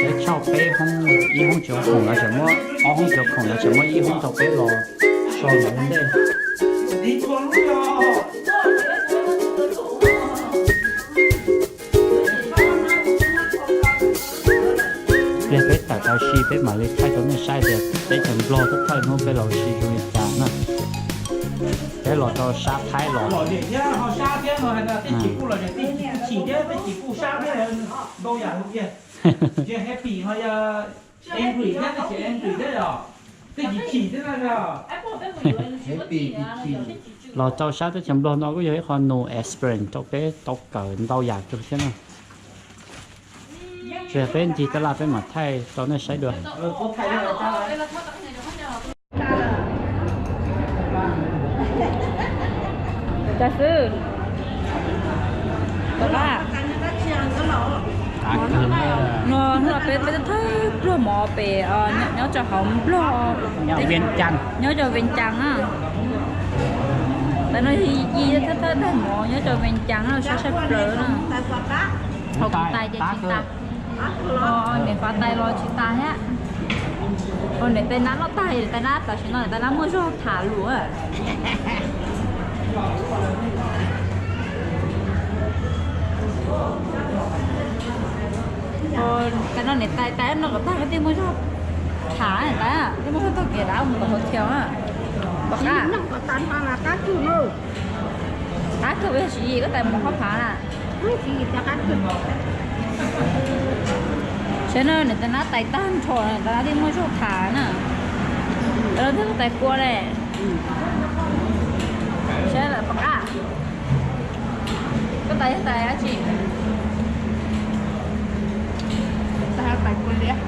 Peb tshaj peb hoob, ib hoob tsis khoom los tseem muab, ob hoob tsis khoom los tseem muab ib hoob rau peb los so ntawd ntej. Pliag peb tawm tau si peb mam li thaij rau nej saib tias teb chaws Nplog thawj thawj hnub peb los si zoo li cas na. Peb los rau sab Thaib los. Los rau sab teb chaws Nplog no kuj yog ib qho new experience rau peb tau kawm ntau yam kawg thiab na. Tsuas yog peb ncig taj laj peb mam thaij rau nej saib dua. Cas xwb? Tom qab no hnub no peb, peb thawj pluag mov pem, nyob rau hauv Nplog, nyob rau Vees Cas na. Tam no yog thawj thawj dag mov nyob rau Vees Cas na, sab sab plaws na. Hauv kuv tais ces tsis tas. Niam fav tais los tsis tas thiab. Niam tais nab noj tag, niam tais nab tam sim no niam tais nab muaj zog tham lus. Tam no niam tais tais noj kom tag thiaj muaj zog tham, niam tais thiaj muaj zog taug kev rov mus tom hotel na. Tom qab, qab kawg, yog tsis yim koj tais mus hauv phav na. Saib no niam tais nab tais tag nrho, niam tais nab thiaj muaj zog tham na. Tais no thiaj tais kua ne. Saib lawm tom qab. Koj tais yog tais dab tsi? Tais, tais kua liab.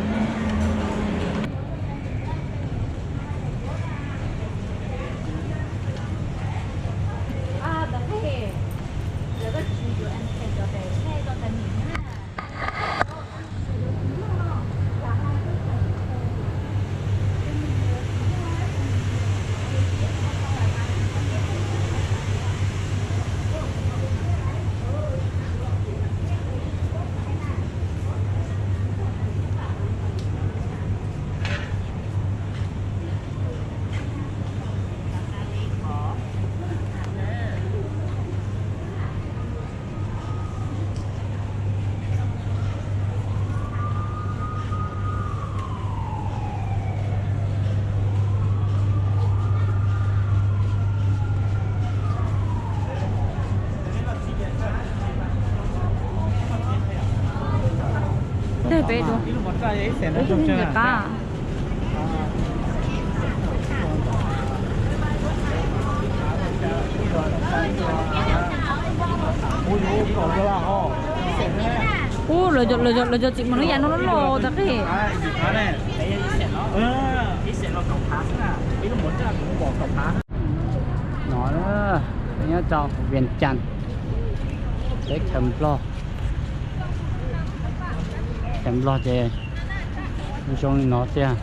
Nteg peb dua, ib tug ntawm qab. Ub, lawv cov txiv mas lub yam no loj loj tag qis. No, nyob rau Vias Cas, teb chaws Nplog. Teb chaws Nplog ces zoo li no tiag.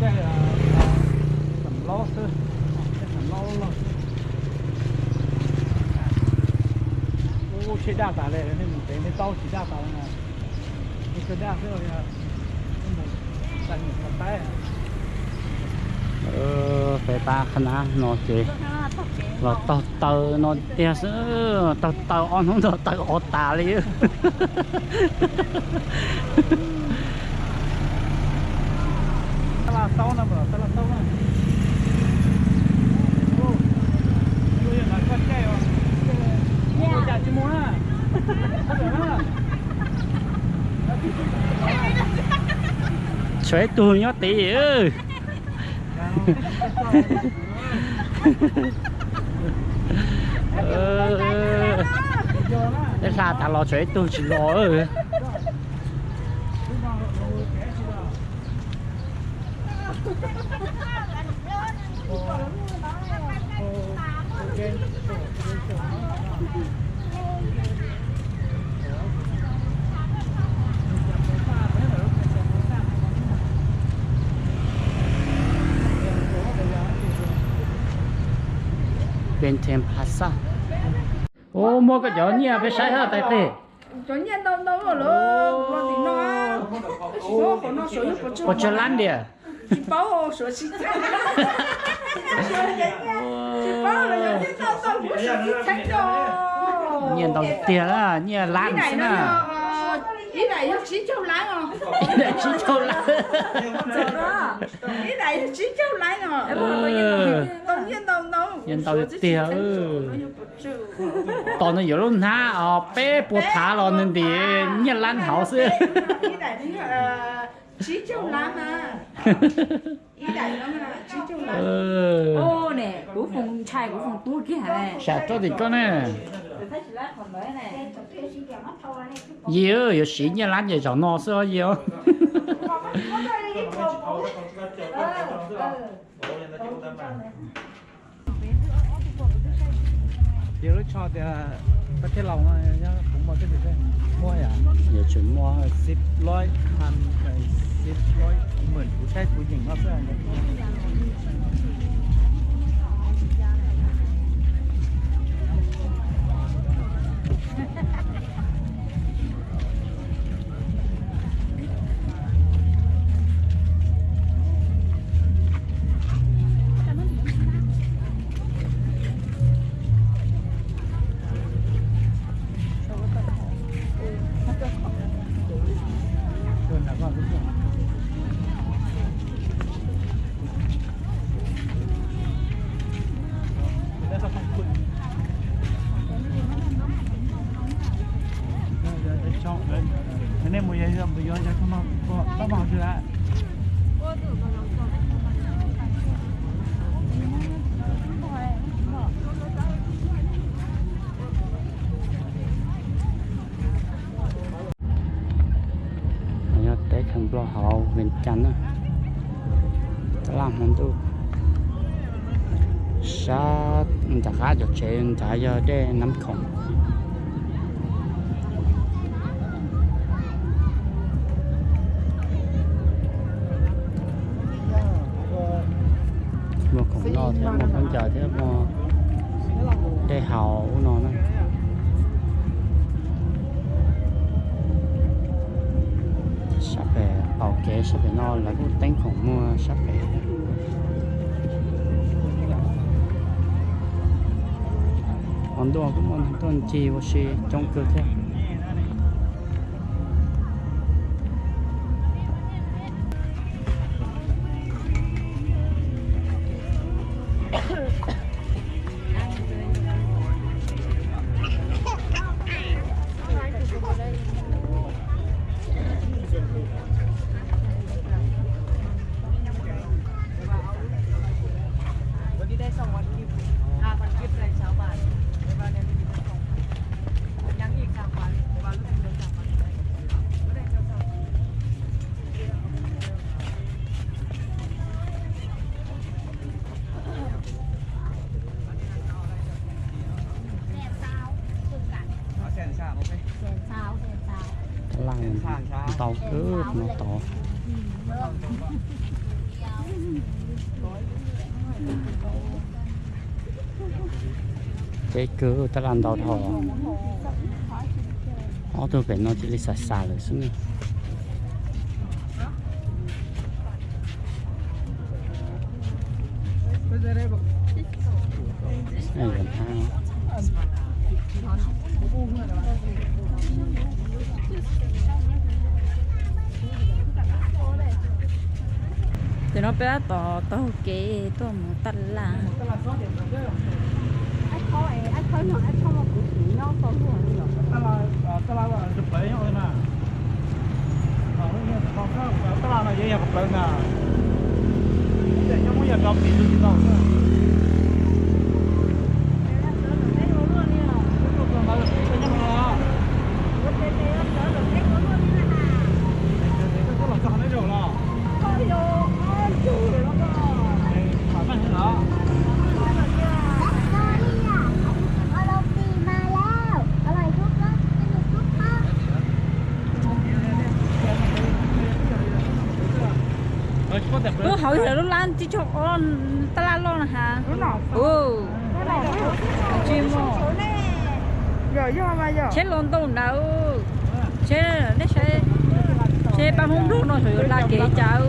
Caij xam laub xwb, caij xam laub loj. Ub, tsheb daj tas li, nej mus pem nej taub tsis daj tas li na. Ub, tsheb daj xwb. Peb pab qhab nab no ces los taug taw no tiag xwb, taug taw ob hnub no taw ov tas li. Tshuav ib tug nyob tid. Ib hla tas los tsam ib tug tsis los. Bentham Plaza. Ua, muab koj cov nyiaj peb saib hab tais qig. Cov nyiaj ntau ntau lawm, ua tim no, qhov no suav yog pua tsawg lab tiag. Tsis paub, suav tsis txheeb. Tsis paub, nyiaj ntau tiag, nyiaj lab xwb na. Ib daim yog tsib caug lab os. Ib daim tsib caug lab. Ib daim yog tsib caug lab os. Tau nyiaj ntau ntau. Nyiaj ntau tiag. Tos nws yuav lub hnab os peb puas phav los nws ntim nyiaj lab hauv xwb. Ib daim tsib caug lab na. Ib daim no tsib caug lab. Kuv foom ntshai kuv foom tub kiag. Sam tuaj tim koj ne. Yig, yuav siv nyiaj lab ces zaum no xwb os yig. Yog lub tsho tias pab thiaj laus no, kuv muaj thiab, muaj yom? Yog tseem muaj, xib loib, xib loib, kuv saib kuv yeem no xwb. Nej mus yuav, mus yuav cov no, pab pab twg a? Yog teb chaws Nplog hauv Vias Cas na, tab laj hmo ntuj. Sab nram qab cov tsev nrad yog dej Nab Khoom. Muaj khoom noj thiab muaj khaub ncaws thiab muaj dej haus ub no na. Sab pem qaum kev sab pem no lawv kuj teeb khoom muag sab pem. Hmo ntuj kuj muaj neeg tuaj ncig ua si coob kawg thiab. Tab laj ntau kawg no tod. Peb kawg tab laj ntau dhau. Ob tug pem no cia li xav xav lawm xwb ne. Ces no peb tab tom taug kev tuaj mus taj laj. Tib co ob tab laj loj na has. Tsis muaj. Tsheb los ntau ntawd. Tsheb nej saib, tsheb pab Hmoob Nplog no xyov yuav hla kev cas.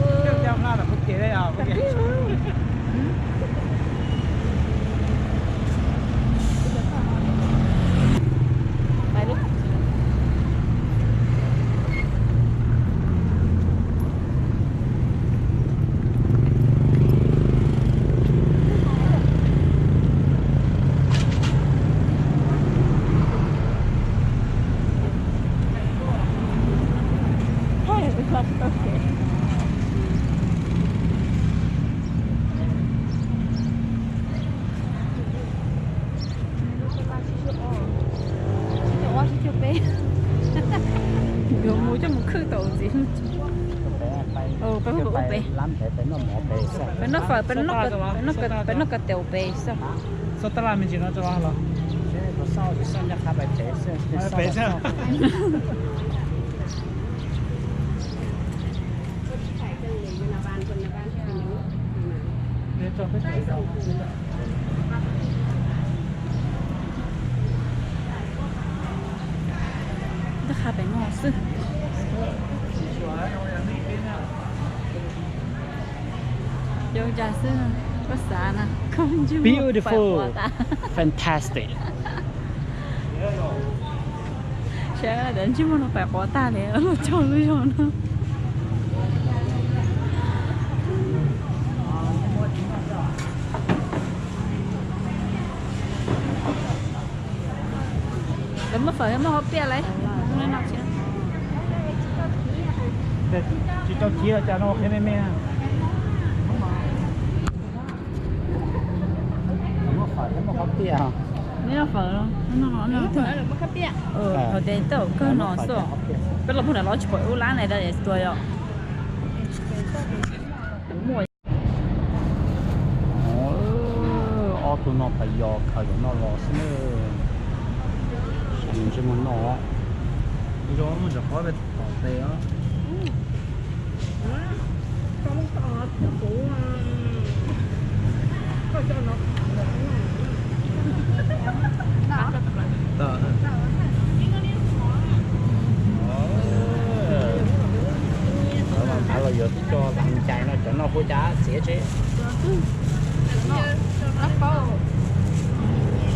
Yuav mus coj mus khwb tau ntxiv. Peb hu peb ub peb. Peb noj fawm, peb noj ka tiaus peb xwb. Ntawm qha pem no xwb. Zoo cas xwb, koj xav na, koj ntsej muag pais quav tas. Beautiful. Fantastic. Saib, ntsej muag no pais quav tag li, los txog lub zog no. Lawv muaj fawm, muaj hauv piaj lawm. Tsis tau khiav cas no qhia me me. Muaj fawm, muaj hauv piaj. Neb noj fawm los? Hauv tes tau kawg no xwb. Peb los pug nram los tsis pom ub lab ne, da tuag yom. Muaj. Ob tug no pais yos khaws cov no los xwb na. Ntsej muag no. Zoo muaj ntsis qhov tom tes os. Thaum los yuav coj lam ncais no, cov no hu cas xiav tsi?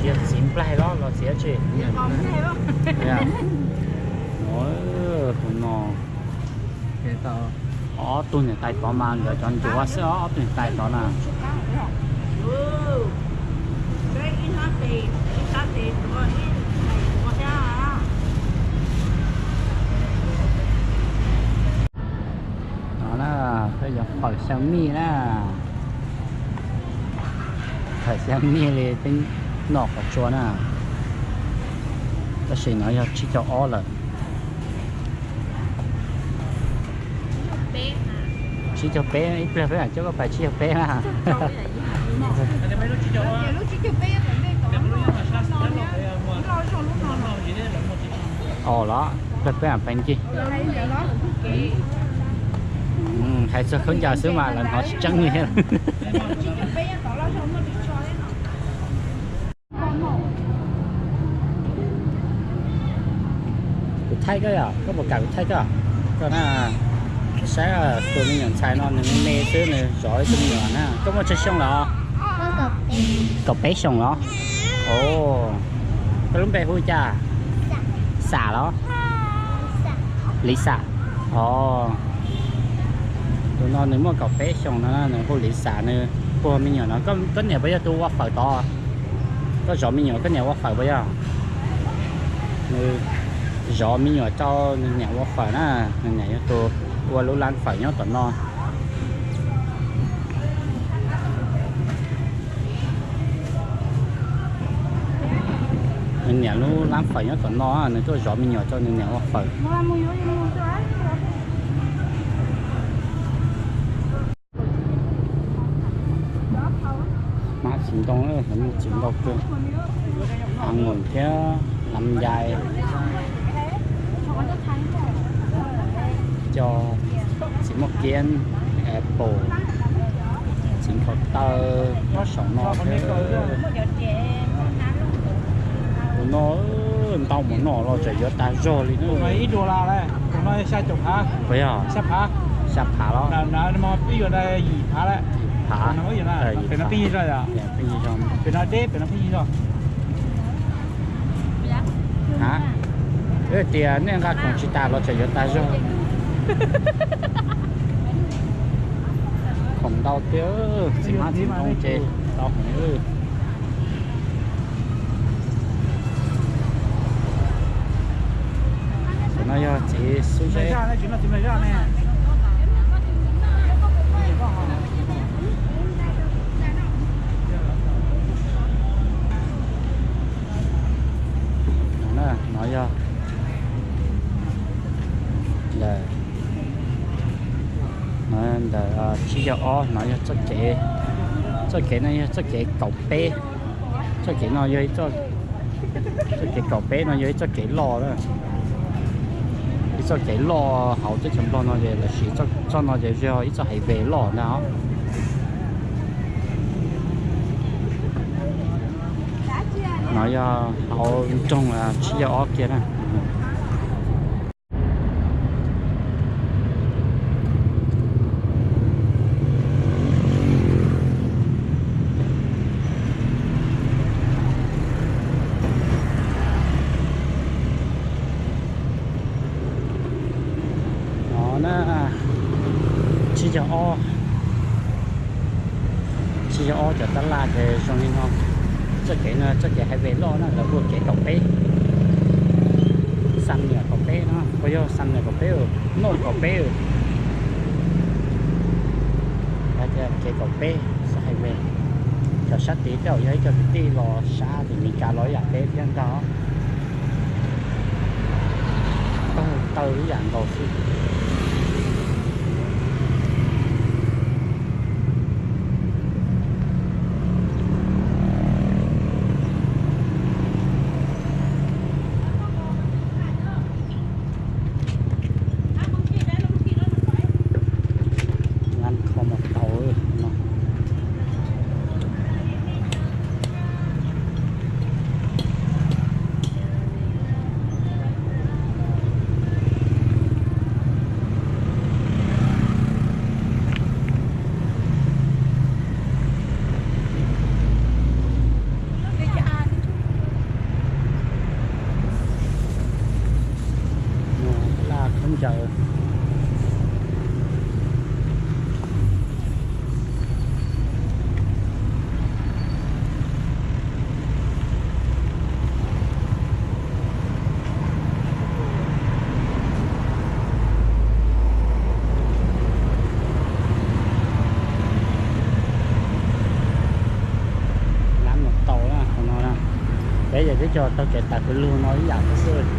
Yog txiv nplaig los los xiav tsi? Tus no, ob tug niam tais tod mas nkawd cov ncuav xwb os, ob tug niam tais tod na. No na, peb cov fawm xyaw mij na. Fawm xyaw mij li peb noj qhov tsua na. Tab sis no yog tsib caug ob lawm. Tsib caug peb, ib pliag peb mam coj koj pais tsib caug peb na. Os los, pliag peb mam pais ncig. Hais txog khaub ncaws xwb mas lawv hnov tsis tseeb li. Kuv thaij koj yom, koj puas kam kuv thaij koj? Koj na, saib tus me nyuam ntxhais no nws me me xwb nws zov ib tug me nyuam na. Koj muaj tsawg xyoo lawm? Kaum peb xyoos los? Koj lub npe hu cas? Xam los? Lis Xam. Os, tus no nws muaj kaum peb xyoos no, nws hu Lis Xam, nws puag me nyuam no. Koj niam puas yog tus ua fawm tod? Koj zov me nyuam koj niam ua fawm puas yog? Nws zov me nyuam rau nws niam ua fawm na, nws niam yog tus ua lub lab fawm nyob tom no. Nws niam lub lab fawm nyob tom no, nws tuaj zov me nyuam rau nws niam ua fawm. Hmab txiv ntoo, muaj txiv ntoo kawg. Angoos thiab lam yais, cov txiv muaj kiab, apple, Nqhos taw nyob saum no thiab. Tus no ntau mus no los tseem yuav tag zog li na. Puas yog? Xya phav los? Yim phav. Ha, tias nej nqa khoom tsis tas los tseem yuav tag zog. Khoom ntau thiab, txiv hmab txiv ntoo ces tau heev. Tus no yog txiv xub zeb. No yog ntawm, ntawm tsib caug ob no yog txoj kev, txoj kev no yog txoj kev kaum peb. Txoj kev no yog ib txoj, txoj kev kaum peb no yog ib txoj kev loj na. Ib txoj kev loj hauv teb chaws Nplog no ces lossis txoj no ces yog ib txoj highway loj ntag os. No yog hauv nroog tsib caug ob kiag na. No na, tsib caug ob, tsib caug ob cov tab laj ces zoo li no. Txoj kev no txoj kev highway loj na, lawv hu kev kaum peb, xam niam kaum peb no, puas yog xam niam kaum peb, noj kaum peb. Kev kaum peb, highway. Cov sab tid tej zaum yog ib co kwv tij los sab tim Meskas los ib yam peb thiab ntag. Tawg ib yam nkaus xwb. Nqa kho mus tau no. Laj khaub ncaws. Nqa mus tau na, qhov no na. Peb yog tib co taug kev tas kwv lug no ib yam xwb.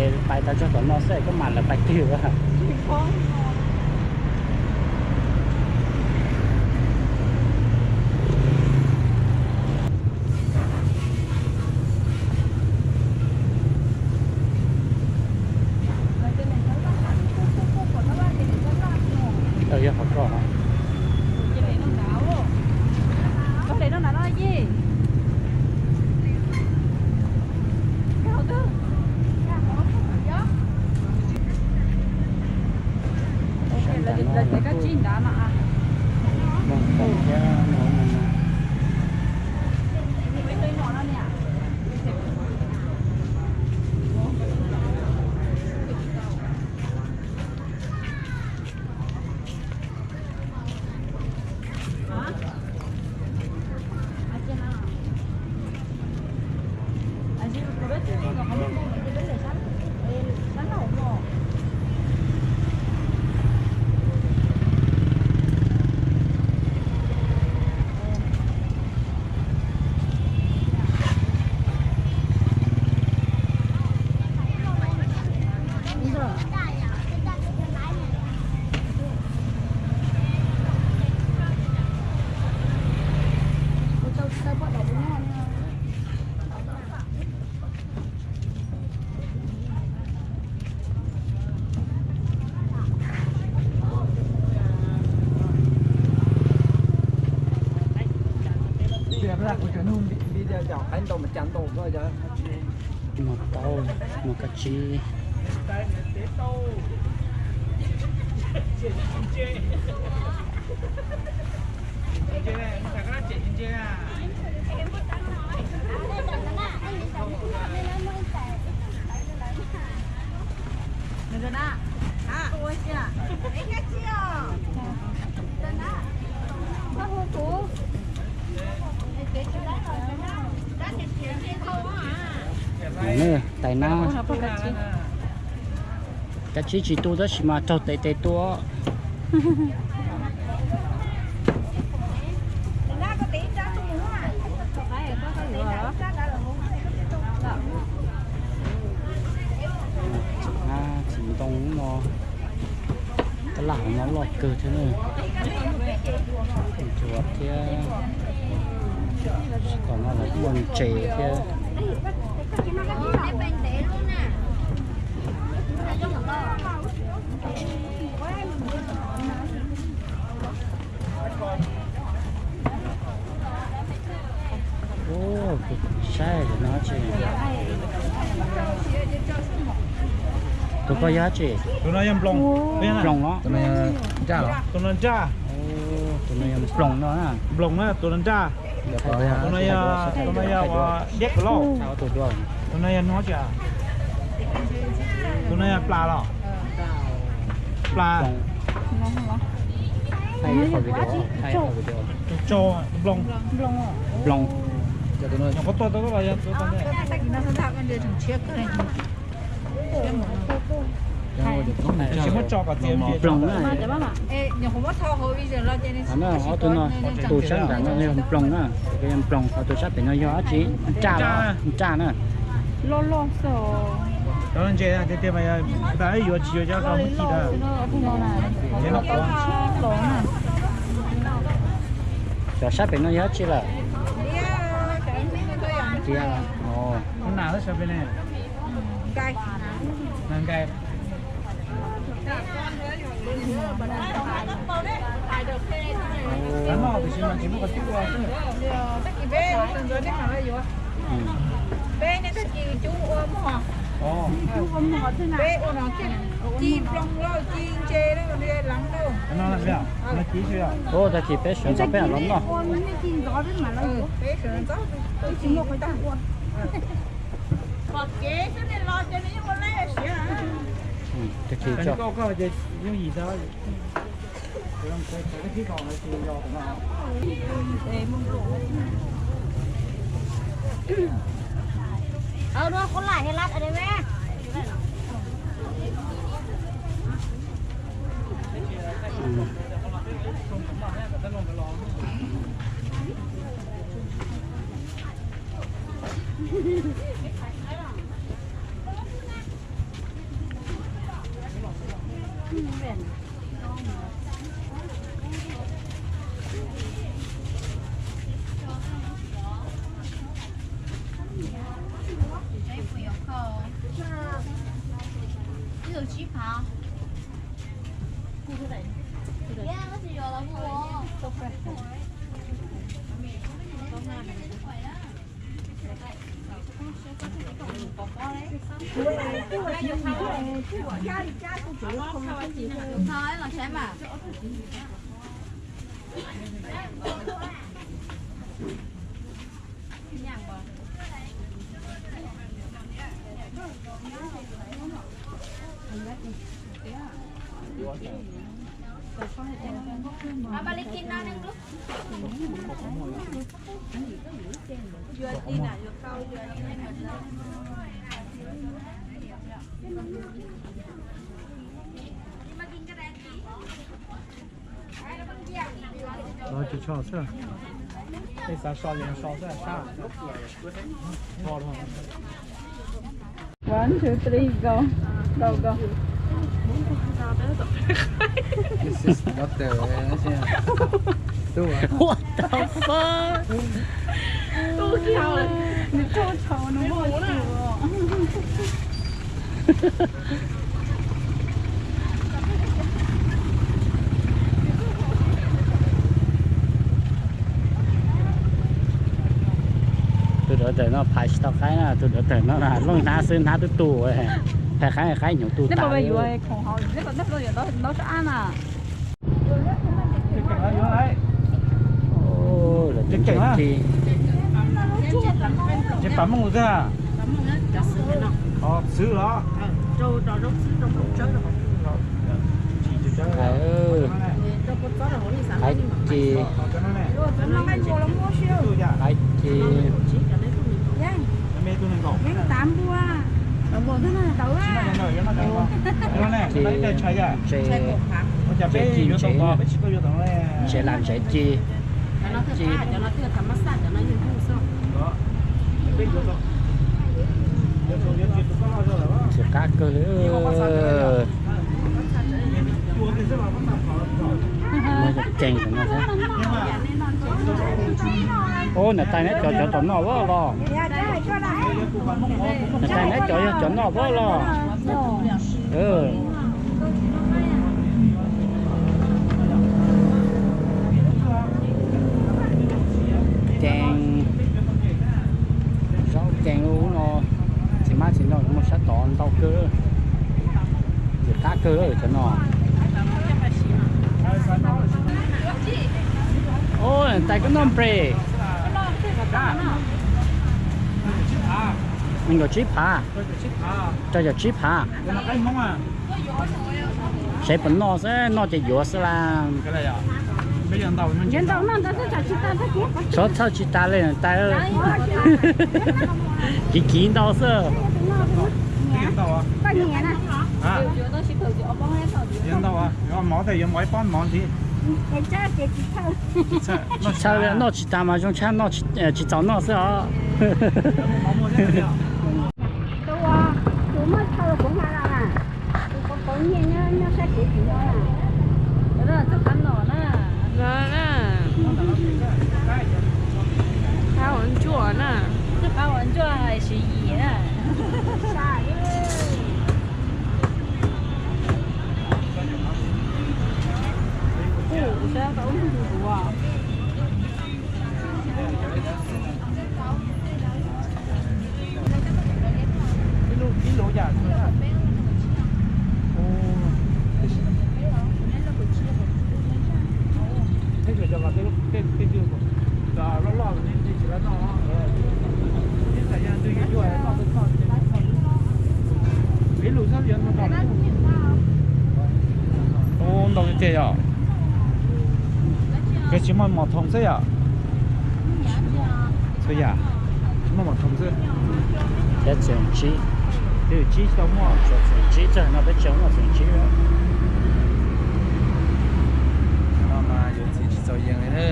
Es pais tau txog tom no xwb koj mam lawv pais twg a? Yog qhov ko. Muag taub, muag kab tsib. Tais nab, kab tsib tsis tu tab sis mas raug tes tes tua. Txiv ntoo no, tab laj hauv no loj kawg thiab na. Ntsuav thiab, tom no los muaj ntses thiab. Saib no tsis, tus ko yog tsis? Tus no yog nploos, nploos no. Tus no nraj, tus no yog nploos no na. Nploos na, tus no nraj. Tus no yog, tus no yog ua diab kav lauj. Tus no yog no tsis? Tus no yog plas los? Plas. Tus tsau, nploos. Nploos. Nyuam qhuav tuaj tau los yog tus tau. Tsis muab tso kom txias. Nploos na. Ob tug no, tus sab nram no yog nploos na, yog nploos, ho tus sab pem no yog dab tsi? Nraj, nraj na. Loj loj xwb. Ntses tiag tiag mas yuav tsis yuav cov muaj ci na. Cov sab pem no yog dab tsi lawm? Tiag, nas sab pem ne. Nqaij. Ua tag kis peb sawv ntxov peb mam los noj. Tag kis tso. Los tsis tso xwb. Tej xav so ces so xwb sab. One, two, three, go. Go, go. This is not the, what the fuck? Nws tsaug tshau nws muaj tus. Tus dov Tawm no phais tsis tau qaib na, tus dawv tawm no na, looj hnab xwb, hnab twb tu, phais qaib qaib hnyuv tu tas li. Tsev pam Hmoob xwb. Xwb los? Qaib ci, qaib ci, qaib ci, ntses, ntses ci ntsev, ntses lam ntsev ci, ci. Ntxim qab kawg li. Muaj cov cees tom no thiab. Ub, niam tais neb cov cov tom no los? Niam tais neb cov yog cov no los? Cees, zaub cees ub no, txiv hmab txiv ntoo muaj sab tod ntau kawg. Ntxim qab kawg cov no. Ub, niam tais koj noj npres? Nees nkaum tsib phav, rau caum tsib phav. Seb puas noj xwb, noj ces yuav xwb las. Txhob txhawj tsis tas li niam tais, kiv kiv ntau xwb. Tsis txhaws li, noj tsis tas mas zoo tshaj, noj tsis txaus noj xwb os. Qab ua ntsuag na. Qab ua ntsuag siv yim na. Ub, ntau tiag tiag yom. Koj tsis muaj mos thoom xwb yom? Tsis muaj, tsis muaj mos thoom xwb. Peb txeem tsib, peb txeem tsib txog no, peb tseem muaj txeem tsib. No mas yuav txiv tsis txaus yees li na.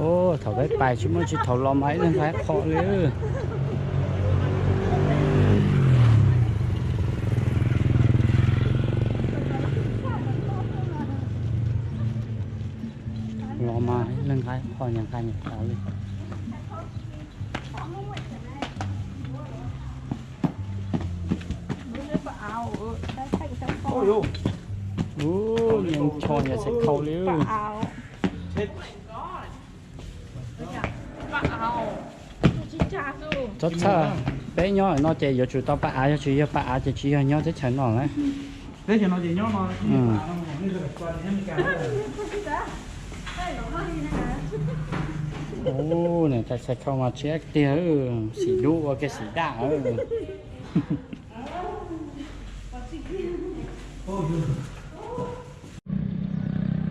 Ub, thaum peb pais tsis muaj tsis thaum los mas ib leeg nqa ib qho li. Los mas ib leeg nqa ib qho, nyias nqa nyias qho li. Ub, nyias ncho nyias txhais khau li. Txhob txhawj, peb nyob no ces yuav tsum tau paj av, yog tsis yog paj av ces tsis yog nyob teb chaws no na. Ub, niam tais txhais khau mas tshiab tiag, xim dub ua kiag xim daj.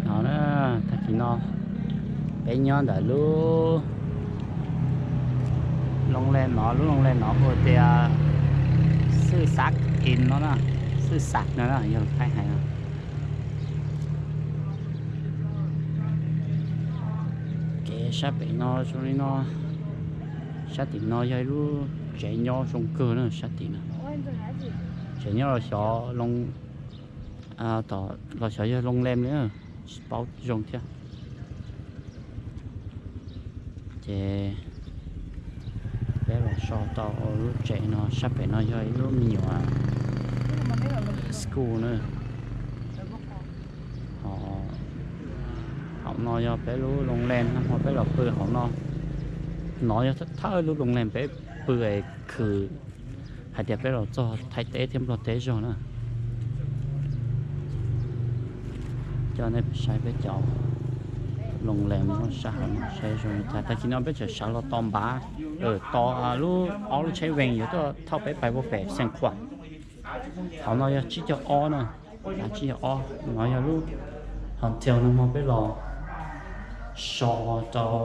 No na, tag kis no peb nyob ntawm lub loo le no, lub loo le no hu tias Xwj Xav Kis no na, Xwj Xav no na, yog Thaib hais no. Kev sab pem no zoo li no, sab tim no yog ib lub tsev nyob zoo kawg na, sab tim no. Tsev nyob los xyov, los xyov yog Loo Lem li, tsis paub zoo thiab. Ces peb los so tau lub tsev no, sab pem no yog ib lub me nyuam school na. Hauv no yog peb lub Loo Lem, nag hmo peb los pw hauv no. No yog thawj lub Loo Lem peb pw es khwv hais tias peb los txog Thaib teb thiab Nplog teb zog na. Coj nej saib peb cov Loo Lem sab hauv no saib zoo li cas. Tag kis no peb tseem sawv los tos npav, tos lub ob lub tsheb vees yuav tuaj thauj peb pais puag pem Xeev Khuam. Hauv no yog tsib caug ob na, tsib caug ob. No yog lub hotel nag hmo peb los so rau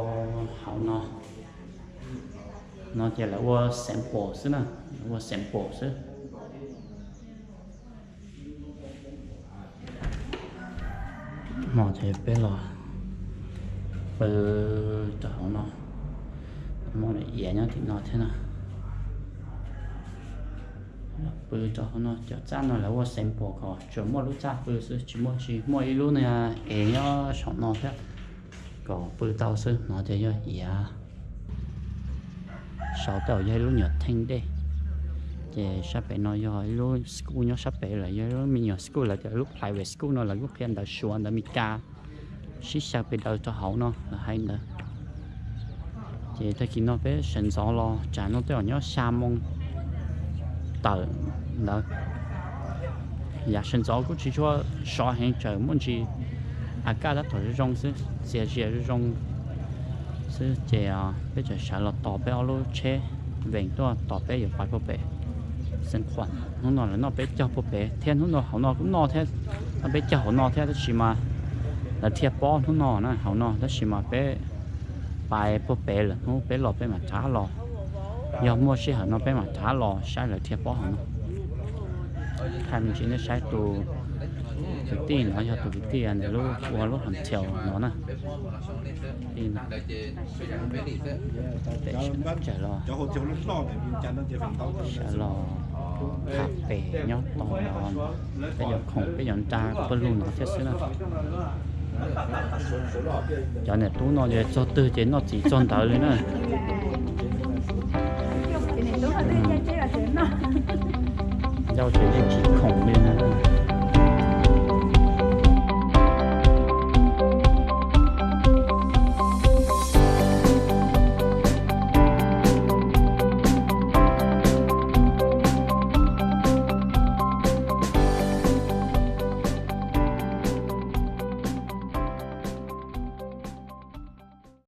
hauv no. No ces lawv ua sample xwb na, lawv ua sample xwb. Hmo ces peb los pw rau hauv no, muaj iav nyob tim no thiab na. Los pw rau hauv no, cov txaj no lawv ua sample kom tsuas muaj lub txaj pw xwb, tsis muaj, tsis muaj ib lub no es nyob saum no thiab, kom pw tau xwb. No ces yog iav, saum tej yog ib lub nyuam theej dej. Ces sab pem no yog ib lub school nyob sab pem lawm, yog ib lub me nyuam school, lawv tias lub private school no, lawv kuj qhia ntawv Suav ntawv Meskas sib xyaw pes daws rau hauv no, lawv hais ntawd. Ces tag kis no peb sawv ntxov los, tsam no tej zaum nyob xya moo tawm ntawd. Yav sawv ntxov kuj tsis tshua sov heev, tseem muaj ntsis a kaj tab tom zoo zoo xwb, txias zias zoo zoo xwb. Ces peb tseem sawv los tos peb ob lub tsheb vees tuaj tos peb yuav pais puag pem Xeev Khuam. Hnub no lawv noj peb caug puag pem thiab, hnub no hauv no kuj noj thiab, noj peb caug hauv no thiab, tab sis mas lawv dhia pob hnub no na hauv no, tab sis mas peb pais puag pem lawm, hnub peb los peb mam rov los. Yog muaj sij hawm no peb mam rov los saib lawv dhia pob hauv no. Thaij me ntsis nej saib tus kwv tij no yog tus kwv tij ntawm lub ua lub hotel no na. Tij no, peb sawv los, sawv los tham pem nyob tod, peb yuav khoom peb yuav nra pawg lug no thiab xwb na. Cov niam tub no ces txog twg ces noj txiv txog ntawd li na. Ncauj tseem yeej tsis